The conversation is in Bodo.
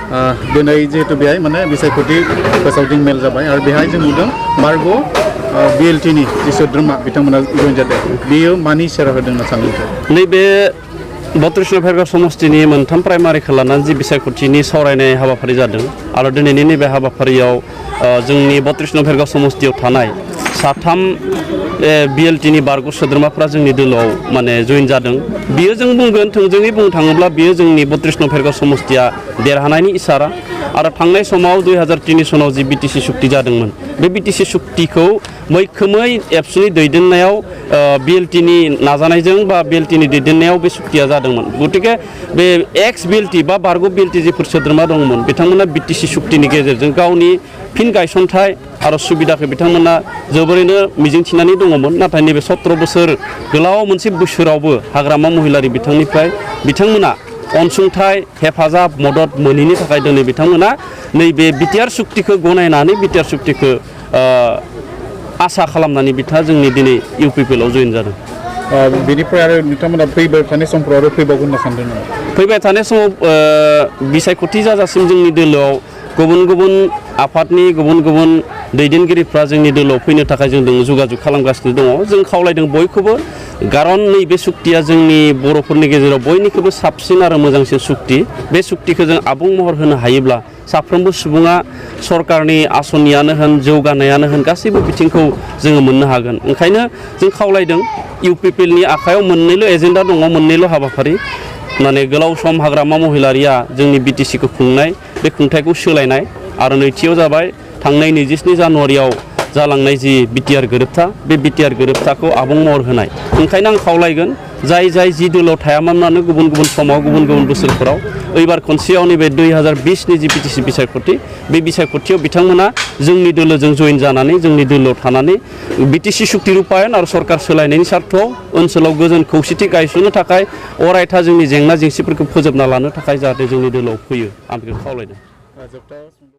दिनै जिहेतु बेहाय माने बिसायख'थि फोसावदिं मेल जाबाय आरो बेहाय जों नुदों मार्ग BLT नि जि सोद्रोमा बिथांमोना जइन जादों बेयो मानि सेरा होदों होनना सानो नैबे 32 नभेम्बर समष्टिनि मोनथाम प्राइमारिखौ लानानै जि बिसायख'थिनि सावरायनाय हाबाफारि जादों आरो दिनैनि नैबे हाबाफारियाव जोंनि 32 नभेम्बर समष्टियाव थानाय साथाम BLT नि बारग' सोद्रोमाफ्रा जोंनि दोलोआव माने जइन जादों बियो जों बुंगोन थोंजोङै बुंनो थाङोब्ला बियो जोंनि 32 नभेम्बर समष्टिया देरहानायनि इसारा आरो थांनाय समाव 2003 सनाव जि BTC सुक्ति जादोंमोन बे BTC सुक्तिखौ मैखोमै एबसुनि दैदेननायाव BLT नि नाजानायजों बा BLT नि दैदेननायाव बे सुक्तिया जादोंमोन गतिके बे एक्स BLT बा बारग' BLT जिफोर सोद्रोमा दंमोन बिथांमोना BTC सुक्तिनि गेजेरजों गावनि फिन गायसनथाय आरो सुबिदाखौ बिथांमोना जोबोरैनो मिजिंथिनानै दङमोन नाथाय नैबे 17 बोसोर गोलाव मोनसे बोसोरावबो हाग्रामा महिलारि बिथांनिफ्राय बिथांमोना अनसुंथाइ हेफाजाब मदद मोनैनि थाखाय दिनै बिथांमोना नैबे BTR सुक्तिखौ गनायनानै BTR सुक्तिखौ आसा खालामनानै बिथाङा जोंनि दिनै UPPL आव जइन जादों बेनिफ्राय आरो नोंथांमोना फैबाय थानाय समफोराव आरो फैबावगोन होनना सानदों नामा फैबाय थानाय समाव बिसायख'थि जाजासिम जोंनि दोलोआव गुबुन गुबुन आफादनि गुबुन गुबुन दैदेनगिरिफ्रा जोंनि दोलोआव फैनो थाखाय जों जगाजग खालामगासिनो दङ जों खावलायदों बयखौबो खारन नैबे सुक्तिया जोंनि बर'फोरनि गेजेराव बयनिख्रुइबो साबसिन आरो मोजांसिन सुक्ति बे सुक्तिखौ जों आबुं महर होनो हायोब्ला साफ्रोमबो सुबुङा सरकारनि आसनियानो होन जौगानायानो होन गासैबो बिथिंखौ जोङो मोननो हागोन ओंखायनो जों खावलायदों UPPL नि आखायाव मोननैल' एजेन्डा दङ मोननैल' हाबाफारि माने गोलाव सम हाग्रामा महिलारिया जोंनि BTC खौ खुंनाय बे खुंथायखौ सोलायनाय आरो नैथियाव जाबाय थांनाय 27 जानुवारियाव जालांनाय जि BTR गोरोबथा बे BTR गोरोबथाखौ आबुं महर होनाय ओंखायनो आं खावलायगोन जाय जि दोलोआव थायामानो गुबुन गुबुन समाव गुबुन गुबुन बोसोरफोराव एबार खनसेयाव नैबे 2020 नि जि BTC बिसायख'थि बे बिसायख'थियाव बिथांमोना जोंनि दोलोजों जइन जानानै जोंनि दोलोआव थानानै BTC सुक्ति रुपायन आरो सरकार सोलायनायनि सार्थआव ओनसोलाव गोजोन खौसेथि गायसननो थाखाय अरायथा जोंनि जेंना जेंसिफोरखौ फोजोबना लानो थाखाय जाहाथे जोंनि दोलोआव फैयो आं बेखौ खावलायदों